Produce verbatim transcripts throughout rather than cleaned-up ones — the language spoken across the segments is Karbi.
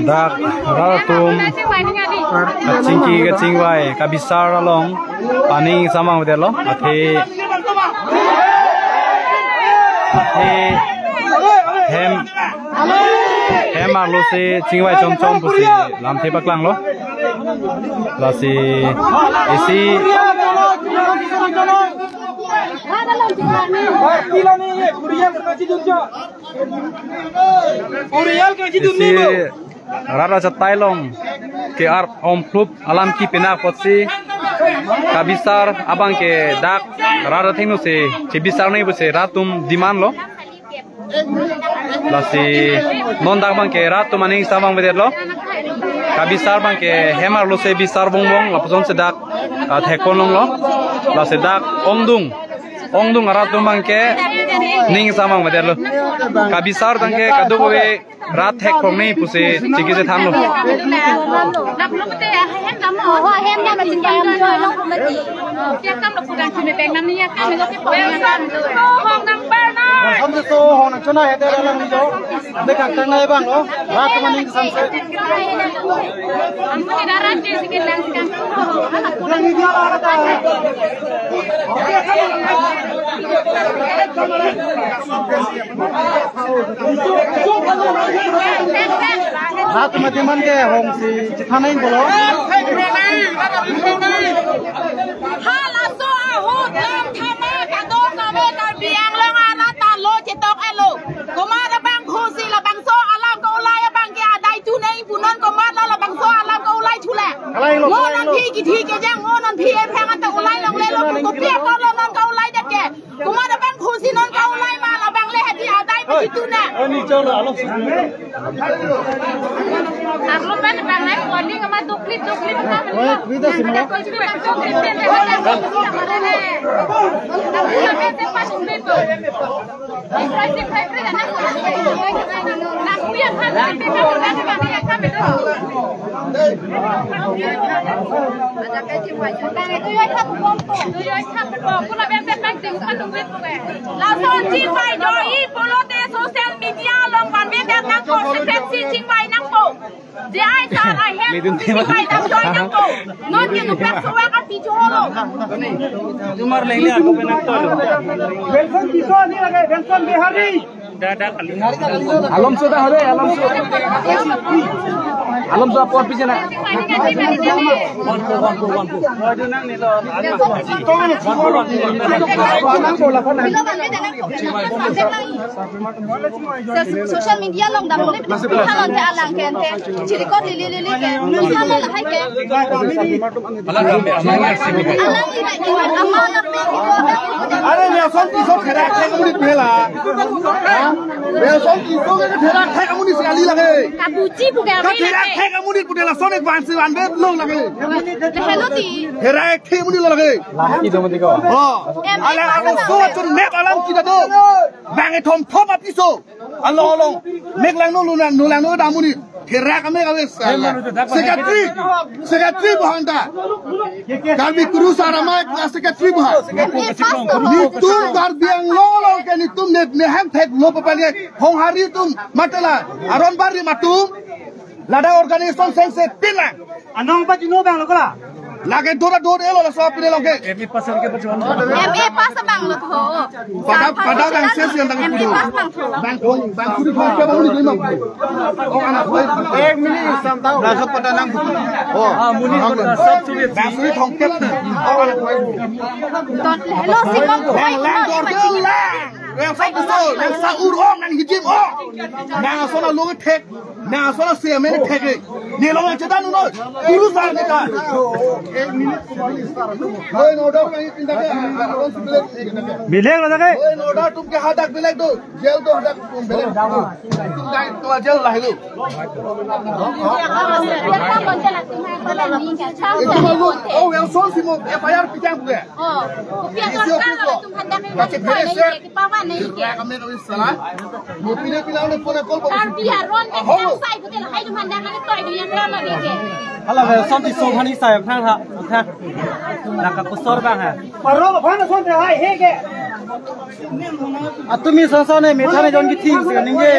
Dak rat atum kachingki kachingvai kabisar along paning samang vedetlo, athe athe hem hem arlo si chingvai chomchom pusi lamthe paklanglo. Lasi isi isi rat achatai along ke-ar om phlup alam kepi nang apotsi kabisar abang ke dak rat athengno si chebisar nangji pusi rat atum demand lo. Lasi non dak abang ke rat atum aning samang vedetlo. Kabisar abang ke hem arlo si bisar vong vong lapuson si dak, ah, thekpon longlo. Lasi dak ongdung ongdung arat atum abang ke ning samang vedetlo. Kabisar abang ke kadokave rat thekpon nangji pusi chingki chethanlo. Samso hong nang chona hede alang ni jo. Ande kangtang nai abang lo. Rat atum aning samse. Rat atum aning demand ke hong si chethannang bolo. Halaso ahut lam thana kadokave Karbi Anglong arat ta lo chetok alo. Komat abang khusi labangso alam ke-ulai abang ke adai tu nangji pu, non komatlo labangso alam ke-ulai thulang. Kalai lo, ngo kalai non lo. Phi kithi kejang, ngo non phi ephang anta ulai longlelo pu kopi apotlo non ke-ulai det ke. Komat abang khusi non ke-ulai ma labang le hadi adai pu chitu na. Arlo pen bang nai warning ama dukli dukli ka mani. Wait, wait, wait. Ada koi pi bang dukli pen de hada. Aku na pen te pas umli to. Lason chingvai do-i pulote social media along vanve det nang, consequence chingvai nangpo. J I sir ahem chingvai dam join nangpo. Non ke nuprak suwa ka pichu holo. Tumar leng le ako pe nangpo. Benson Tisso ni lage, Benson Bihari. Alomso da hore, Alomso. Alomso apor piche na. Social media along dam le, halon te alang ke, te chirikot lili lili ke, halon lahai ke. Alang ini, ama na pe. Are, Benson Tisso therak thek amonit pu hela. Ha? Benson Tisso ke therak thek amonit si kali lage. Kabuji pu ke. Ka therak thek amonit pu de lason ek vansi vanve lo lage. Hello ti. Therak thek amonit lo lage. Laki dong tiko. Oh. Em, ala em, alo em. So chun mep alam kita do. Bang e thom thom apiso. Along along. Mek langno, lunang, nulangno dam amonit. Therak amek ave sala. Secretary. Secretary bohanta. Karbi Kuru Saramai ka secretary bohan. Netum Karbi Anglong along ke netum ne, ne hang thek lo papan ke. Honghari atum matela. Aron bari atum. Ladak organization sengse pinlang. Anong pajino bang lo kala. Lake dora dora elo la so pine loke. M A pass abang lo tho. Pada, pada bang ses yang tangki M A pass abang tho. Bang kong, bang kuri kong kya bang kuri kong. Oh, anak koi. Ek minit sam tau. Langsung pada nang. Oh, ah, muni pada sab sulit. Bang kuri thongkep. Oh, anak koi. Hello, si bang. Lang, lang, dor, dor, lang. Lang sa kuso, lang sa ur ong, lang hijim ong. Lang asona long thek. Nang asona se amen thek e. Ne long chetan uno. Guru sar ne ta. Law and order. Bilek lo ta ke? Law and order tum ke hadak bilek do. Jail do hadak tum bilek. Tum kai to jail lahelo. Itu malu. Oh, yang sol simo F I R pitang ke. Oh, kopi ator kang lo tum hadak. Baca beres ya. Kipawan nahi ke. Kami kami salah. Mau pindah pindah udah phone call. Karbi aron ke sai betul hai tum hadak nang toy dunia drama deke. Hala ve, som ti som hani sai phang ha. Phang. Naka kusor bang ha. Paro phang som te hai he ke. Atumi son son ne methane jon ki thing se ninge.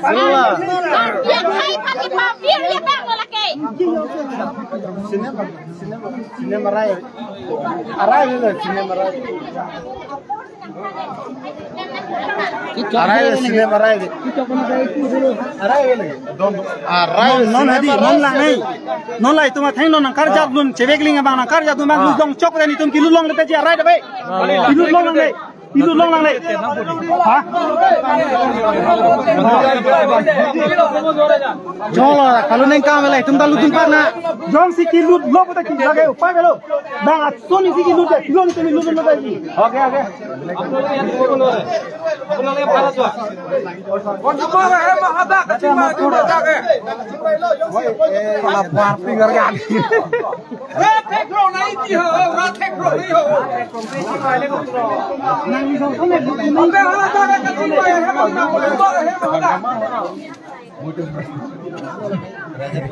Sula. Karbi hai phang ki pam bir le bang lo lake. Cinema, cinema, cinema rai. Arai le cinema rai. Arai le cinema rai. Arai le. Arai le non hadi, cinema non rai. Lang nei. Non lai tuma theng non nang karjap dun, chevek ling abang nang karjap dun bang, ah, lut long chok tani tum kilut long le peji arai de be. Ah. Kilut long lang nei. Kilut long lang nei. Ha? Jolo, kalau neng kam le tum ta lut dun pa na. Jongsi kilut lo ta ki lage upai lo. Bang atsoni si kilut de, kilut ni lut lo ta ki. Okay, okay.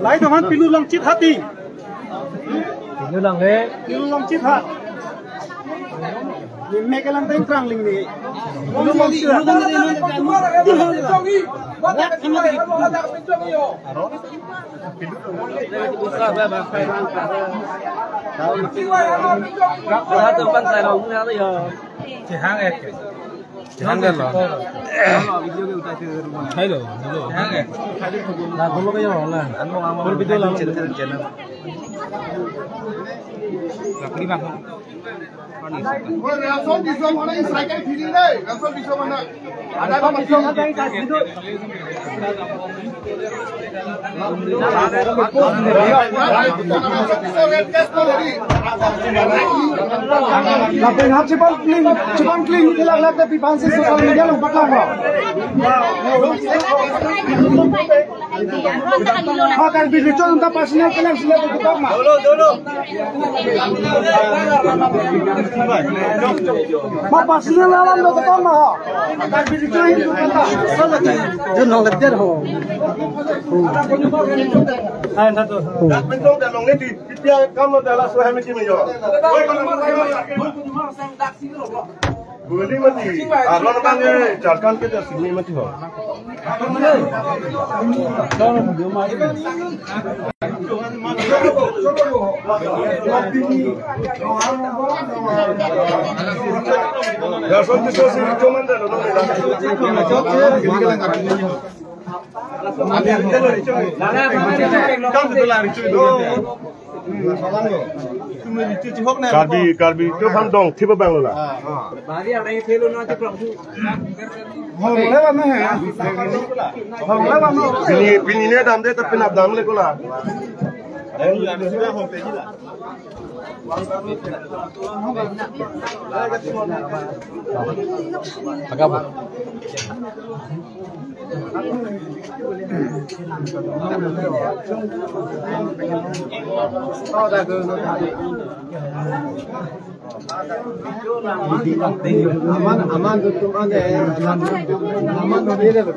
Lai teman pilu long chit hati. Pilu long le. Pilu long chit ha. Ni mek lang teng prang ling ni. Pilu long chit ha. Chehang ek. Hello, hello. Na, dolo kayo, na. Pur video lang. Lakdi bang. Oi, ration diso mana, cycle phiri dei, ration diso mana. Ada apa diso? Lapen hap chepan clean, chepan clean, ila lak tapi pansi social media lo patlang lo. Makan bili chon ta personal kelang sila tu tukang ma. Dolo, dolo. Ma personal alam tu tukang ma. Makan bili chon tu tukang ma. Jun nong leter ho. Hai, satu. Dak pintu dah long ni di. Dia kamu dah langsung hamil kini yo. Guli mati. Aron bang eh, Jharkhand ke dah sini mati ho. Ya, son tu so si cuman dah lo. Karbi, Karbi, tu ham dong, thiba bang lo la. Pini, pini ne dam de, tapi nap dam le ko la. Agak apa? Aman, aman, tutum ane, aman, aman, aman, aman.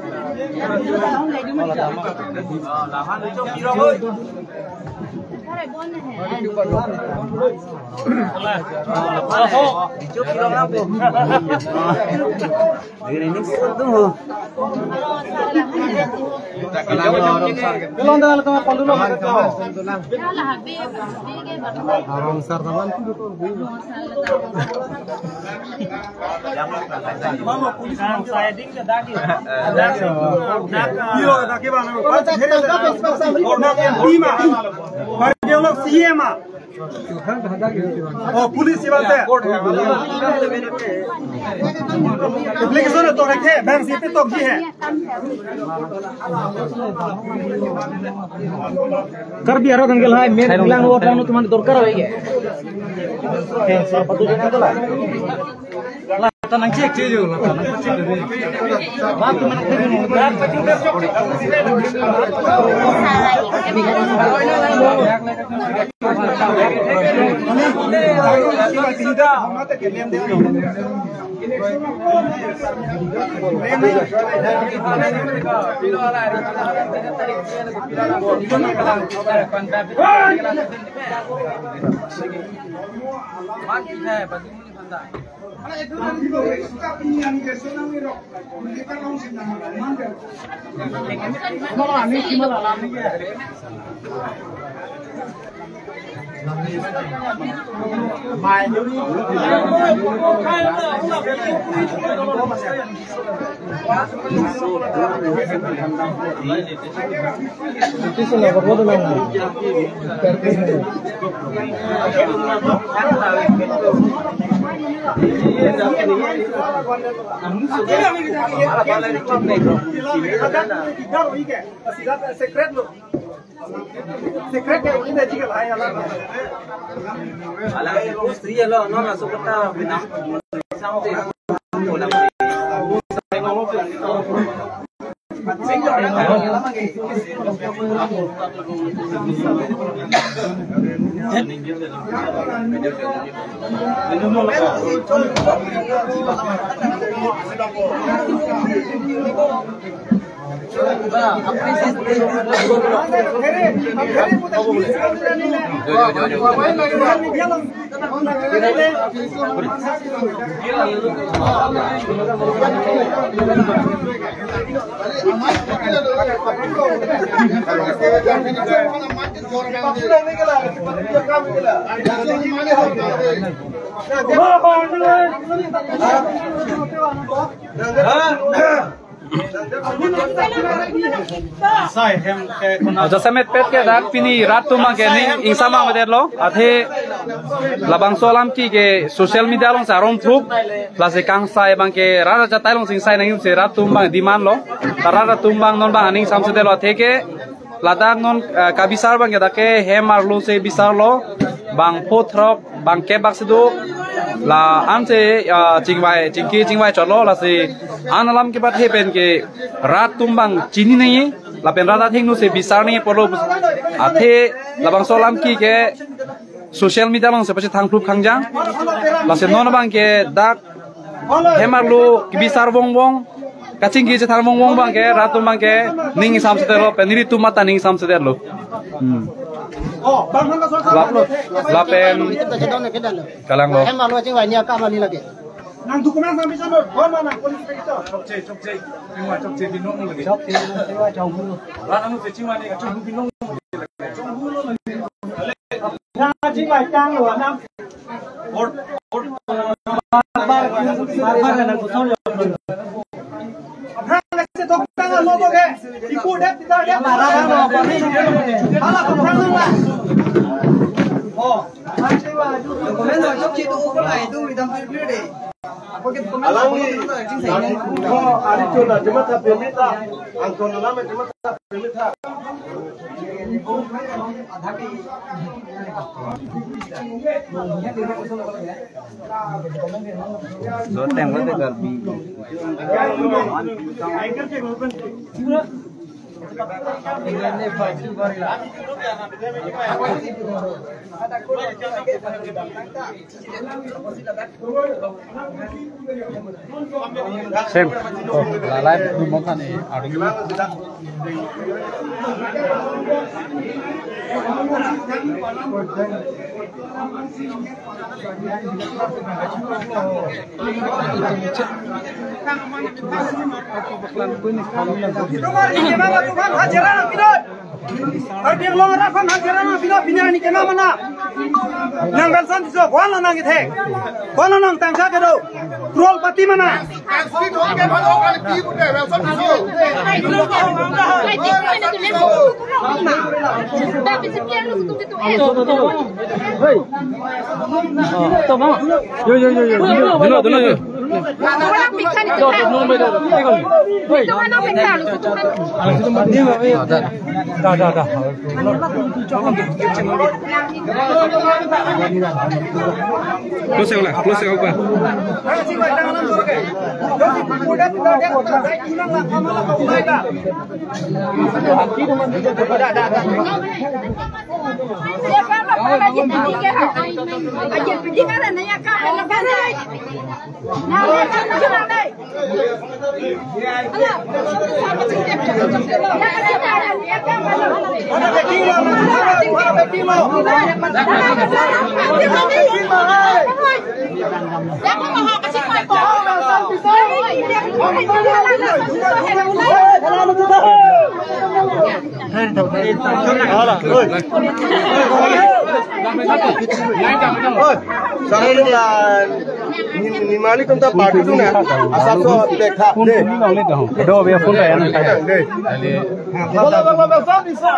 Oh, police iban te. Application to rakhe, bank si pe tok ji hai. Karbi aro tanggal hai, main bilang lo, tang teman dorkar lagi. Sir, patu jana to la. Lata nang check cheyo, lata nang check cheyo. Secret lo. Secret ke ini juga lah ya lah. Ala, eh, istri ya lo, no, langsung kita pinang. Jasemet pet ke dak pini rat atum abang ke ning ingsam abang avedetlo, athe labangso alam ke social media along si arum thrup, lasi kangsai abang ke rat achatai along si ingsai nangji pusi rat atum abang demand lo, ta rat atum abang non abang aning samsedetlo, athe ke ladak non, eh, kabisar abang ke dak ke hem arlo si bisarlo, bang pho throk, bang kep bak si do, la-an si, eh, chingvai, chingki chingvai chotlo, lasi an alam ke bat he pen ke rat atum abang chini nangji, lapen rat athengno si bisar nangji pulo, athe labangso alam ke ke social media along si pachethang thrup khangjang, lasi non abang ke dak hem arlo kebisar vongvong, kachingki chethan vongvong abang ke rat atum abang ke ning ingsam sedetlo, pen nelitum mate ning ingsam sedetlo. Hmm. Lap-, lapen kalang lo. Hem arlo chingvai ni akam ani lagi. Nang document nang bisa lo, gua mana police kita. Chokche, chokche, chingvai chokche binong lagi. Chokche, chingvai chokche. Rat atum si chingvai ni chokche binong. Alang ni, oh, ari chona, jema tha permit tha, angkon alam jema tha permit tha. Joteng bote Karbi. Same. Oh, la live dun bom tha ni, ading. Karbi Anglong arat aphan hajira nangpidun. Pini arni kemamana. Nang Welson Tisso, ko-an lo nangkethek? Ko-an lo nang tangka kedo? Crorepati mana? Yo, yo, yo, yo. Duno, duno, yo. Da, da, da. Close lang, close lang, pa. Sarang la ni, ni malik konta party tu na. Asap so dekha de. Kedo be phone ya na. De. Bola, bola, bola, bola, bola.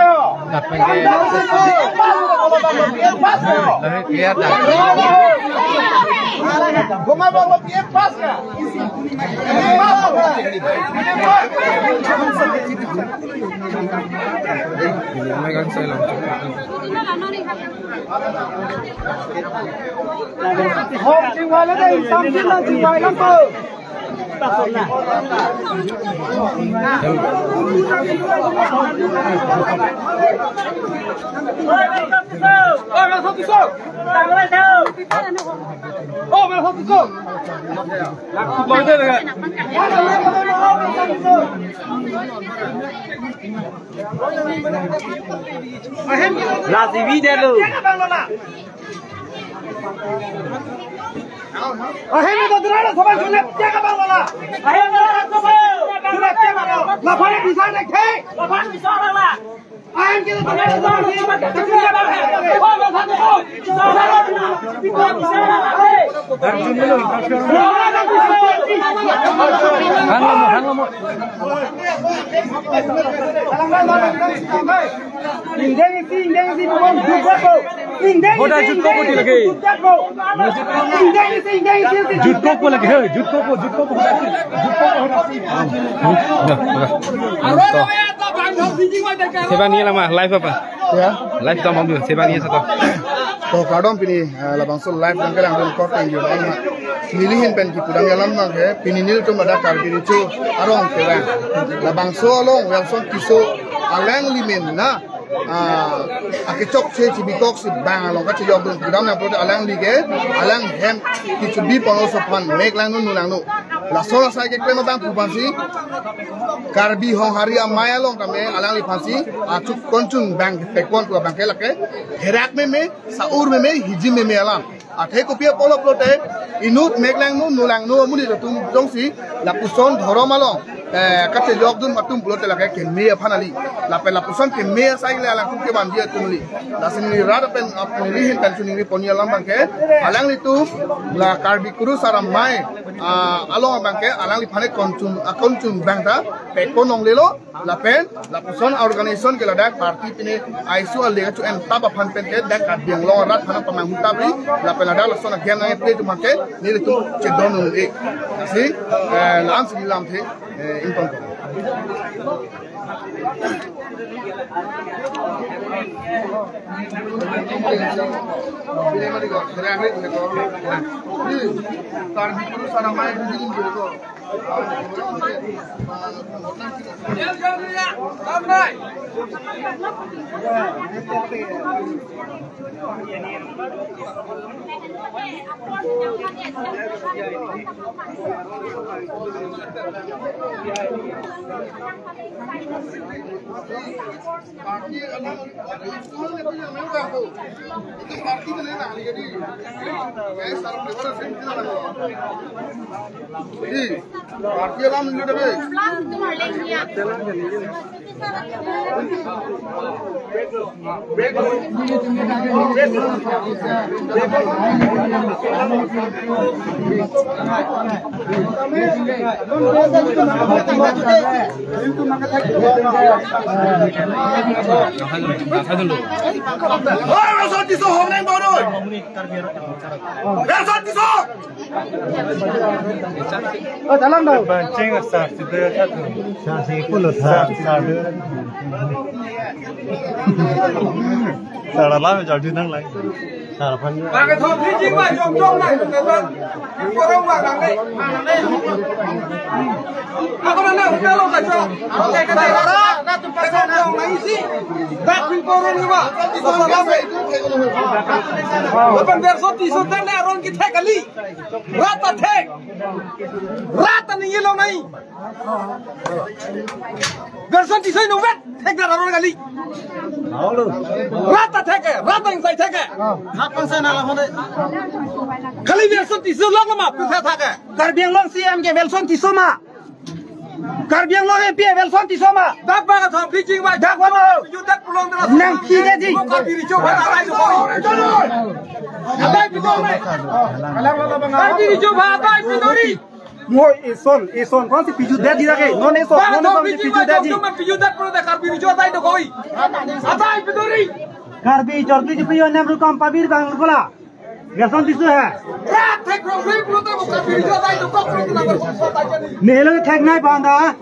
La sivi delo. Ahem, to durana saban sunat kya ka bang wala? Ahem, to durana saban sunat kya ka bang? Laphana bisa dekhe. Laphana bisa la. Ahem, kita durana saban sunat kya ka bang? Hang mo, hang mo. Indeng isi, indeng isi, bukan jutko ko. Indeng isi, jutko ko indeng isi, lagi. Jutko ko. Indeng isi, indeng isi, isi. Jutko ko lagi, he, jutko ko, jutko ko. Jutko ko. Seba ni lama, live apa? Ya. Live tam ambil, seba ni satu. To kardom pini, eh, labangso live nangkelang dun korte yo. Neli ahin pen kipudam alam nang he, pini nelitum ada Karbi Recho arong kevang. Labangso along, Welson Tisso alangli amen na, ah, akechokche chibikok si bang along kachejok dun kipudam nang pulote alangli ke, alang hem kechebi ponlo aso aphan, mek langno, nu langno. Laso asai keklem abang pu aphansi, Karbi Honghari amei along tame alangliphansi, achuk konchun bang pekon pu abang ke lake, herak meme, sa-ur meme, hijim meme alam. Athe kopi apotlo pulote, inut mek langno, nu langno, amonit atum jongsi, lapuson dhorom along, eh, kachejok dun atum pulote lake keme aphan kali. Lapen lapuson keme asai le alangtum kevangji atum kali. Lasi neli rat pen, ap neli ahin pen chuningri ponji alam abang ke, alanglitum, la Karbi Kurusar Amei, ah, along abang ke, alangliphan konchun, ah, konchun bang ta, pekon longlelo, lapen, lapuson organization ke ladak party pine aisu ale chu en tap aphan pen ke dak Karbi Anglong arat aphan pamanghu tap ri, lapen ladak lason agen nang epte atum ke, nelitum chedon un-e. Lasi, eh, lam si lamthe, eh, ingtong. Di, party alam dulu deh. Oi, Wilson Tisso, hong neng bawa doi. Wilson Tisso. Oh, jalan dong. Pancing asar sida satu. Sar si kulo sar, sar. Sar alam jadi nang lai. Sar pan. Pakai topi jing lah, jong jong lah, teman. Korong lah, nang deh. Ako na na, hotel lo kacho. Hotel ka dai. Na tu pasal na na isi. Dak pin korong ni ba. Lapen Wilson Tisso dan ne aron kethek kali. Rat ta thek. Rat ta ningje lonang. Wilson Tisso inutvet thek dak aron kali. Rat ta thek ke, rat ta ingsai thek ke. Kali Wilson Tisso lok ma, pisa thek ke. Karbi Anglong C M ke Wilson Tisso ma. Karbi Anglong M P Wilson Tisso ma. Dak ba ka thom phi jing ba. Dak ba lo. Piju dak pulong dak. Nang phi de ji. Mo Karbi Riso Bhai arai do. Arai pidori. Karbi Riso Bhai arai pidori. Mo ison, ison, kon si piju de ji lake. Non ison, ba non thom ison phi si jing piju ba de ji. Jong jong piju dak pulong dak Karbi Riso arai do koi. Arai pidori. Karbi chorki jipi yo nem rukam pabir bang kola. Wilson Tisso he. Rat thek rong rui pulote mo Karbi Riso arai do kok rong na ber so tai kani. Nelo thek nai panda.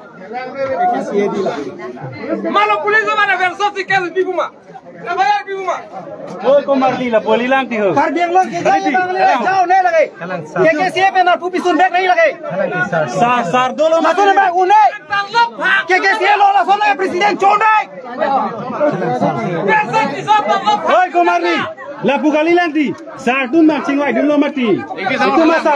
Malo police mana Wilson si case bi buma. F I R bi buma. Oi, komarli la boli lang ti ho. Karbi Anglong ke jai bang le jao ne lage. K K C A pen arpu pisun bek nahi lage. Sar, sar dolo. Maso le bang une. K K C A lo lason le president chonai. Oi, komarli. Lapu kali lang ti. Sar tun bang chingvai dunlo mati. Itu masa.